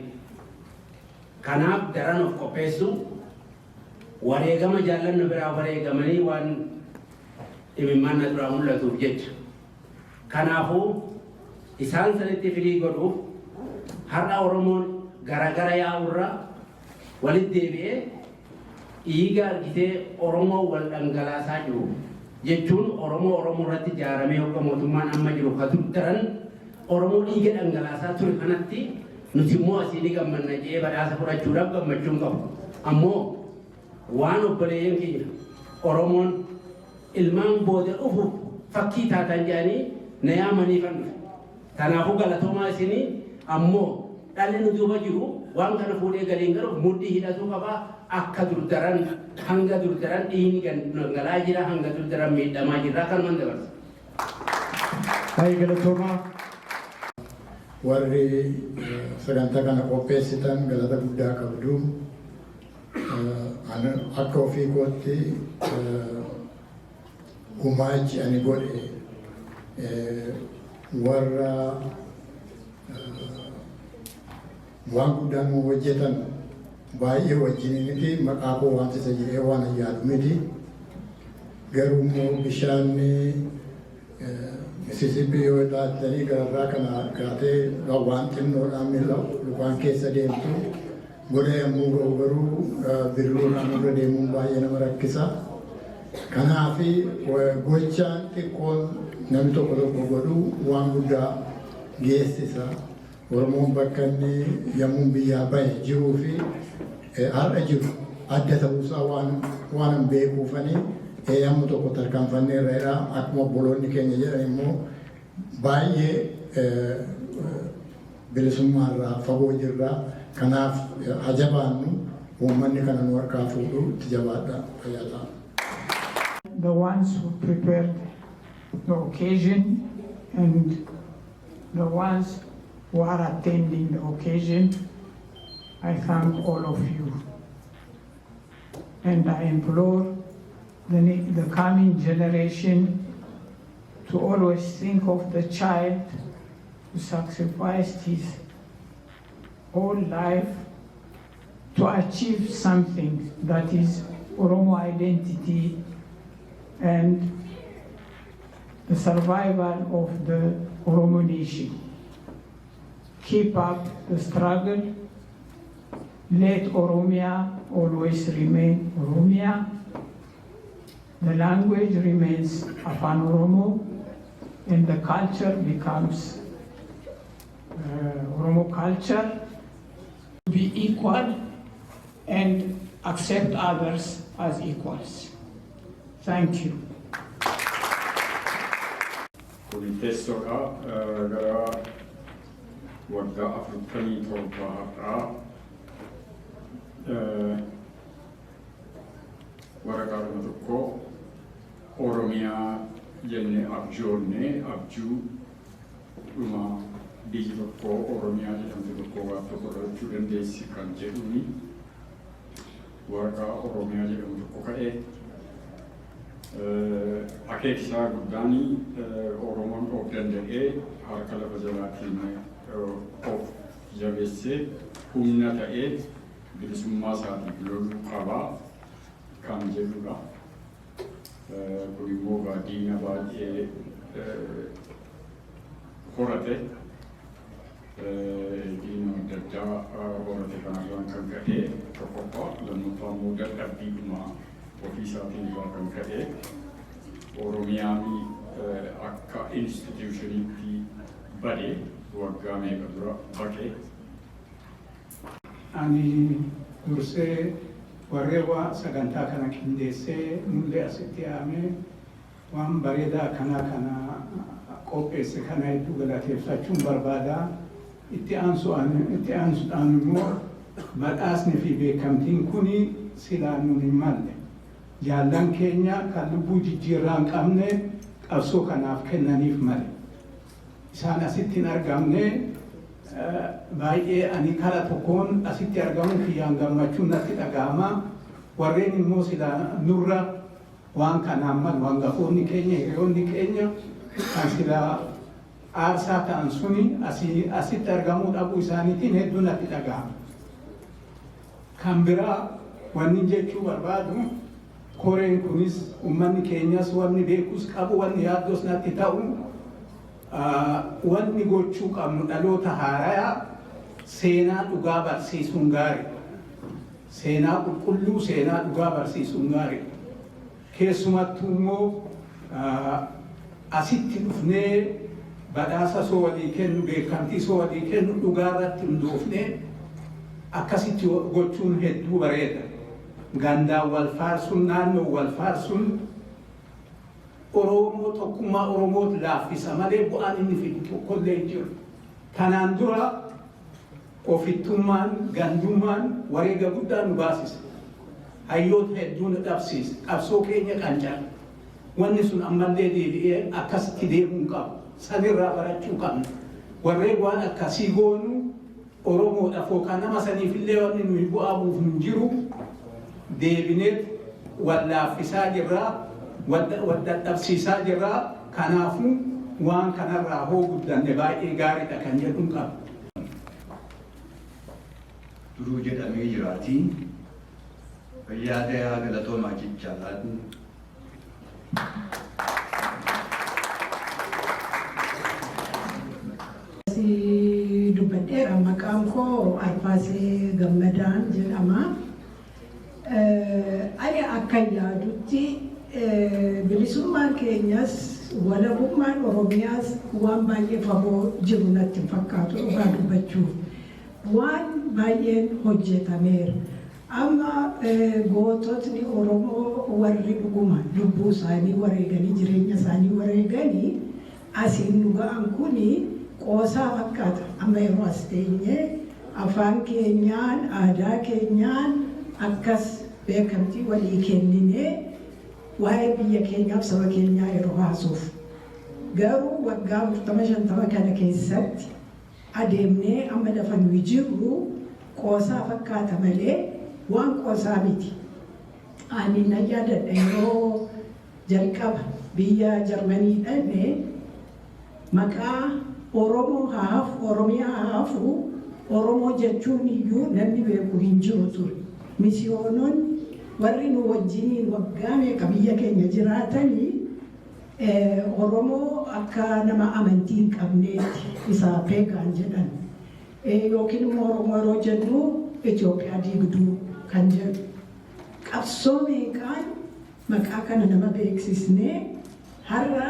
Kanaaf daran of qopheessu, wareegama jaallannu biraa wareegamanii waan imimmaan na duraa mul'atuuf jecha. Kanaafuu isaan sanitti firii godhuuf har'a Oromoon garagara yaa'urra walitti deebi'ee dhiiga argitee Oromoo wal dhangalaasaa jiru jechuun Oromoo Oromoo irratti ijaaramee hogga mootummaan amma jiru ka dur daran Oromoo dhiiga dhangalaasaa ture kanatti nuti immoo asii ni gammanna jedhee badhaasa fudhachuudhaaf gammachuun qabu. Ammoo waan obboleeyyan keenya Oromoon ilmaan booda dhufuuf fakkii taatan jedhanii na yaamanii kan dhufe. Kanaafuu galatoomaa isinii. Ammoo dhalli nu duuba jiru waan kana fuudhee galiin galuuf mudhii hidhatuu qaba. Akka durdaran, hanga durdaran dhiigni dhangala'aa jira, hanga durdaran miidhamaa jirra, kanuman dabarsa.
Baay'ee galatoomaa.
Warri sagantaa kana qopheessitan galata guddaa qabdu. Akka ofii kootti gumaachi ani godhe warra waan guddaa nu hojjetan baay'ee wajjin miti, maqaa koo waan isa jedhee waan yaadu miti. Garuu immoo bishaan Mississippi yoo ilaaltanii gararraa kana kaatee waan xinnoodhaan miila lukaan keessa deemtu, goda yommuu ga'u garuu bidiruudhaan irra deemuun baay'ee nama rakkisa. Kanaaf gochaan xiqqoon namni tokko tokko godhu waan guddaa geessisa. Oromoon bakka inni yommuu biyyaa bahe jiruu fi har'a jiru adda ta'uusaa waan hin beekuufanii amma tokko tarkaanfanneerra. Akkuma obboloonni keenya jedhan immoo baay'ee bilisummaarraa fagoo jirra. Kanaaf hajabaannu, uummanni kana nu harkaa fuudhu itti jabaadha, fayyaa ta'a.
The ones who prepared the occasion and the ones who are attending the occasion, I thank all of you. And I implore the coming generation to always think of the child who sacrificed his whole life to achieve something that is Oromo identity and the survival of the Oromo nation. Keep up the struggle. Let Oromia always remain Oromia. The language remains Afan Oromo, and the culture becomes Oromo culture. Be equal and accept others as equals. Thank you.
Kun teessoodha. Gara waggaa 47 har'aa waraqaa tokko Oromiyaa jennee abjoonnee, abjuu dhuma biyyi tokko Oromiyaa jedhamtu tokko waan tokko godhachuu dandeessi kan jedhuuni waraqaa Oromiyaa jedhamu tokko ka'ee, akeekisaa guddaan Oromoon of danda'ee harka lafa jalaatiin of jabeessee humna ta'ee bilisummaa isaatiif loluu qabaa kan jedhudha. Kun immoo diina baay'ee horate, diina adda addaa horate. Kanarraan kan ka'e tokkoffaa, lammaffaa immoo dadhabbiidhuma ofii isaatiin irraa kan ka'e Oromiyaan akka institutioniitti bade, waggaa meeqa dura baqe.
Ani dursee warreen waa sagantaa kana qindeessee nullee asitti yaamee waan bareedaa akkanaa kana qopheesse kana hedduu galateeffachuun barbaada. Itti aansuudhaan immoo badhaasni fi beekamtiin kuni silaa nun hin malle. Jaallan keenya kan lubbuu jijjiirraa hin qabne qabsoo kanaaf kennaniif male. Isaan asitti hin argamne. Baay'ee ani kara tokkoon asitti argamuu kiyyaan gammachuun natti dhaga'ama. Warreen immoo silaa nurra waan kanaan malu, hangafoonni keenya, hiriyoonni keenya kan silaa aarsaa ta'an suni asitti argamuu dhabuu isaaniitiin hedduu natti dhaga'ama. Kan biraa wanni jechuu barbaadu, koreen kunis uummanni keenyas wanni beekus qabu, wanni yaaddos natti ta'u, wanni gochuu qabnu dhaloota haarayaa seenaa dhugaa barsiisuun gaarii. Seenaa qulqulluu, seenaa dhugaa barsiisuun gaarii. Keessumattuu immoo asitti dhufnee badhaasa soo walii kennu, beekamtii soo walii kennu, dhugaa irratti hundoofnee akkasitti gochuun hedduu bareeda. Gandaan wal faarsuun, naannoo wal faarsuun Oromoo, tokkummaa Oromoot laaffisa malee bu'aan inni fidu tokkollee hin jiru. Kanaan dura ofittummaan, gandummaan wareega guddaa nu baasise. Hayyoota hedduu nu dhabsiise. Qabsoo keenya qancara. Wanni sun ammallee deebi'ee akkasitti deemuu hin qabu. Sanirraa barachuu qabna. Warreen waan akkasii goonu Oromoodhaaf yookaan nama saniifillee wanni nuyi bu'aa buufnu hin jiru. Deebineet wal laaffisaa jirraa, wal dadhabsiisaa jirraa. Kanaafuu waan kanarraa hoo guddanne baay'ee gaariidha kan jedhuun qaba.
Duruu jedhamee jiraatii, fayyaa tayaa, galatoomaa jechaadhaan.
Dubbadheera. Maqaan koo Arfaasee Gammadaan jedhama. Ani akka yaadutti bilisummaan keenyas walabummaan Oromiyaas waan baay'ee fagoo jiru natti hin fakkaatu dhugaa dubbachuuf. Waan baay'een hojjetameera. Amma goototni Oromoo warri dhuguma lubbuu isaanii wareeganii, jireenya isaanii wareeganii asiin nu ga'an kuni qoosaa fakkaata. Amma yeroo as teenyee afaan keenyaan, aadaa keenyaan akkas beekamtii walii kenninee waa'ee biyya keenyaaf saba keenyaa yeroo haasuuf. Garuu waggaa 40, 50 kana keessatti adeemnee amma lafa nuyi jirru qoosaa fakkaata malee waan qoosaa miti. Ani nan yaadadha, yeroo jalqaba biyya Jarmanii dhaqne maqaa Oromoo haa hafu, Oromiyaa haa hafu, Oromoo jechuun iyyuu namni beeku hin jiru ture. Misiyoononni warri nu wajjiniin waggaa meeqa biyya keenya jiraatanii Oromoo akka nama amantii hin qabneetti isa pagan jedhan. Yookiin immoo Oromoo yeroo jennu Itoophiyaa diigduu kan jedhu. Qabsoo meeqaan maqaa kana nama beeksisnee har'a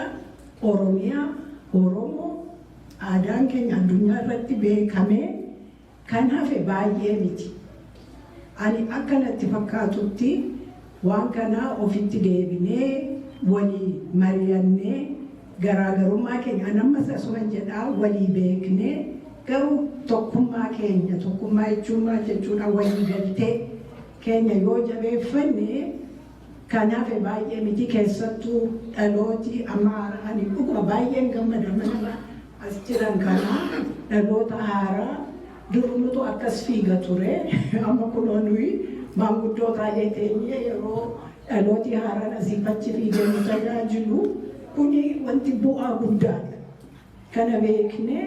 Oromiyaa, Oromoo, aadaan keenya addunyaa irratti beekamee kan hafe baay'ee miti. Ani akka natti fakkaatutti waan kana ofitti deebinee walii mari'annee, garaagarummaa keenya an ammas asuman jedhaa, walii beeknee, garuu tokkummaa keenya, tokkummaa jechuun maal jechuudha, walii galtee keenya yoo jabeeffanne kan hafe baay'ee miti. Keessattuu dhalooti amma haara'anii dhuguma baay'een gammada nama as jiran kana, dhaloota haaraa. Durnutu akkas fiiga ture, amma kunoo nuyi maanguddoo taa'ee teenyee yeroo dhalooti haaraan asii achi fiigee nu tajaajilu, kuni wanti bu'aa guddaadha. Kana beeknee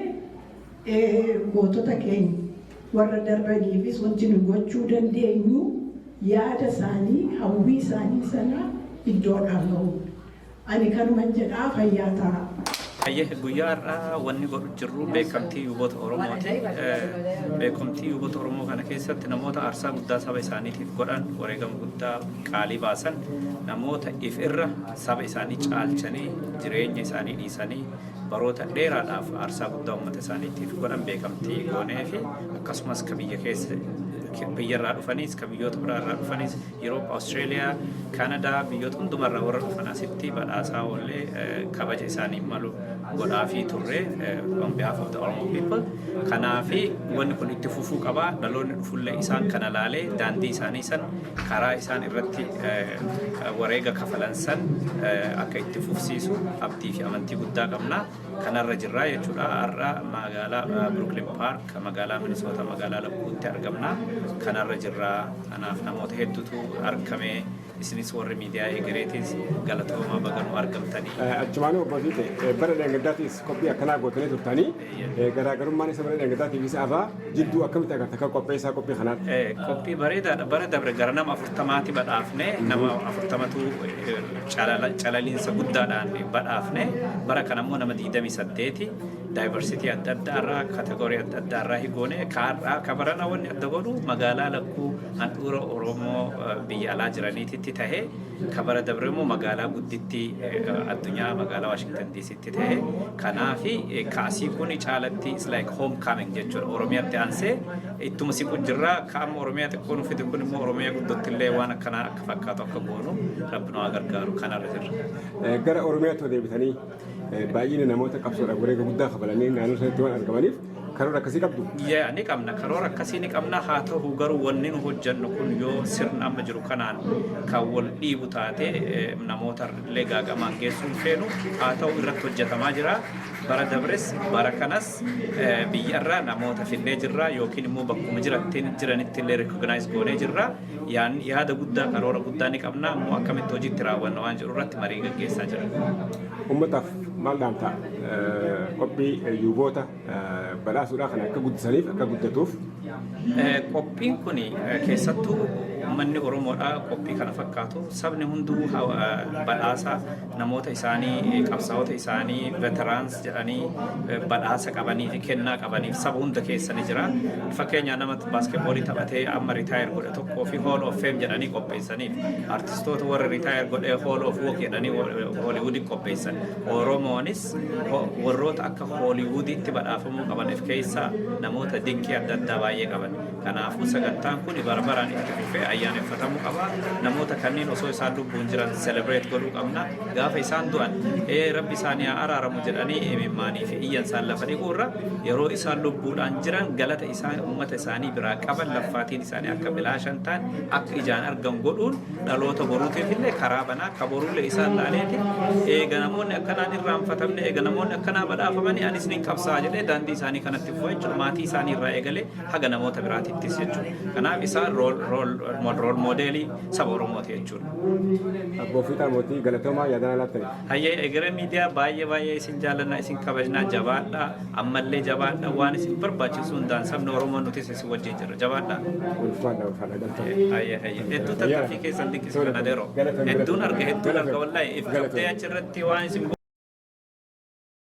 gootota keenya warra darbaniifis wanti nu gochuu dandeenyu yaada isaanii, hawwii isaanii sana iddoodhaan ga'uudha. Ani kanuman jedhaa, fayyaa ta'a.
Hayyee, guyyaa har'aa wanni godhu jirru beekamtii yuubota Oromooti. Beekamtii yuubota Oromoo kana keessatti namoota aarsaa guddaa saba isaaniitiif godhan, wareegama guddaa qaalii baasan, namoota if irra saba isaanii caalchanii jireenya isaanii dhiisanii baroota dheeraadhaaf aarsaa guddaa uummata isaaniitiif godhan beekamtii goonee fi akkasumas ka biyya keessa biyyarraa dhufanis, ka biyyoota biraarraa dhufanis, Europe, Australia, Canada, biyyoota hundumarraa warra dhufan asitti badhaasaa oollee kabaja isaanii malu godhaafii turre on behalf of the Oromo people. Kanaafi wanni kun itti fufuu qaba. Dhaloonni dhufullee isaan kana laalee daandii isaanii san, karaa isaan irratti wareega kafalan san akka itti fufsiisu abdii fi amantii guddaa qabna. Kanarra jirraa jechuudha. Har'a magaalaa Brooklyn Park, magaalaa Minnesota, magaalaa Lakkuutti argamna. Kanarra jirraa. Kanaaf namoota hedduutu argame. Isinis warri miidiyaa egereetis galatooma, baganuu argamtanii.
Achumaanuu obbo Fiite, bara dheengaddaatiis qophii akkanaa gootanii turtanii, garaagarummaan isa bara dheengaddaatiif isa irraa jidduu akkamitti agarta akka qopheessaa qophii kanaatti?
Qophii bareedaadha. Bara dabre gara nama 40ti badhaafne, nama 40tu calaliinsa guddaadhaan badhaafne. Bara kana immoo nama 28ti diversity adda addaa irraa, category adda addaa irraa higoone. Kaarraa kabarana wanni adda godhu magaalaa Lakkuu, handhuura Oromoo biyya alaa jiraniititti tahe. Kabara dabre immoo magaalaa gudditti addunyaa, magaalaa Washington DCtti tahe. Kanaafi kaasii kun caalatti is like homecoming jechuudha. Oromiyaatti aansee ittuma siqu jirra. Kaama Oromiyaa xiqqoo nu fide kun immoo Oromiyaa guddootti illee waan akkanaa akka fakkaatu akka goonu Rabbi nu haa gargaaru, kanarra jirra.
Gara Oromiyaatti deebitanii baay'ina namoota qabsoodhaaf wareega guddaa kafalanii naannoo sanatti waan argamaniif karoora akkasii qabdu?
Yaa, ni qabna, karoora akkasii ni qabna. Haa ta'u garuu wanni nu hojjannu kun yoo sirna amma jiru kanaan kan wal dhiibu taate namoota illee gaagamaan geessuu hin feenu. Haa ta'u, irratti hojjetamaa jira. Bara dabres bara kanas biyyarraa namoota finnee jirra yookiin immoo bakkuma jiranitti illee recognize goonee jirra. Yaada guddaa, karoora guddaa ni qabna. Ammoo akkamitti hojiitti raawwanna waan jedhu irratti marii gaggeessaa jira.
Uummataaf maal dhaamta, qophii yuuboota badhaasuudhaa kana akka guddisaniif, akka guddatuuf?
Qophiin kun keessattuu uummanni Oromoodha qophii kana fakkaatu, sabni hunduu badhaasa namoota isaanii, qabsaa'ota isaanii, veterans jedhanii badhaasa qabanii fi kennaa qabaniif saba hunda keessa ni jira. Fakkeenyaaf nama basketballii taphatee amma retire godhe tokkoo fi Hall of Fame jedhanii qopheessaniif. Artistoota warra retire godhee Hall of Walk jedhanii Hollywoodii qopheessan. Oromoonis warroota akka Hollywoodiitti badhaafamuu qaban of keessaa namoota dinqii adda addaa baay'ee qaban. Kanaafuu sagantaan kun bara baraan itti fufee ayyaaneffatamuu qaba. Namoota kanneen osoo isaan lubbuun jiran celebrate godhuu qabna. Gaafa isaan du'an ee Rabbi isaanii haa araaramu jedhanii imimmaanii fi iyyan isaan lafa dhiquurra, yeroo isaan lubbuudhaan jiran galata isaan uummata isaanii biraa qaban, laffaatiin isaanii akka bilaashan ta'an akka ijaan argan godhuun dhaloota boruutiif illee karaa banaa, ka borullee isaan laaleeti, eega namoonni akkanaan irraanfatamne, eega namoonni akkanaa badhaafamanii anis nin qabsaa jedhee daandii isaanii isaanii kanatti fufa jechuudha. Maatii isaanii irraa eegalee haga namoota biraatittis jechuudha. Kanaaf isaan role modelii saba Oromooti jechuudha.
Abboo Fiixaa Mootii, galatoomaa, yaadana laattani.
Hayyee, Egeree Miidiyaa, baay'ee baay'ee isin jaallanna, isin kabajnaa. Jabaadhaa, ammallee jabaadhaa. Waan isin barbaachisu hundaan sabni Oromoo nutis isin wajjin jirra, jabaadhaa.
Ulfaadha, ulfaadha, galatooma.
Hayyee, hedduu tattaaffii keessan dinqisiifadha. Adeeroo, hedduun arga, hedduun arga, wallaahi if qabdee achirratti waan isin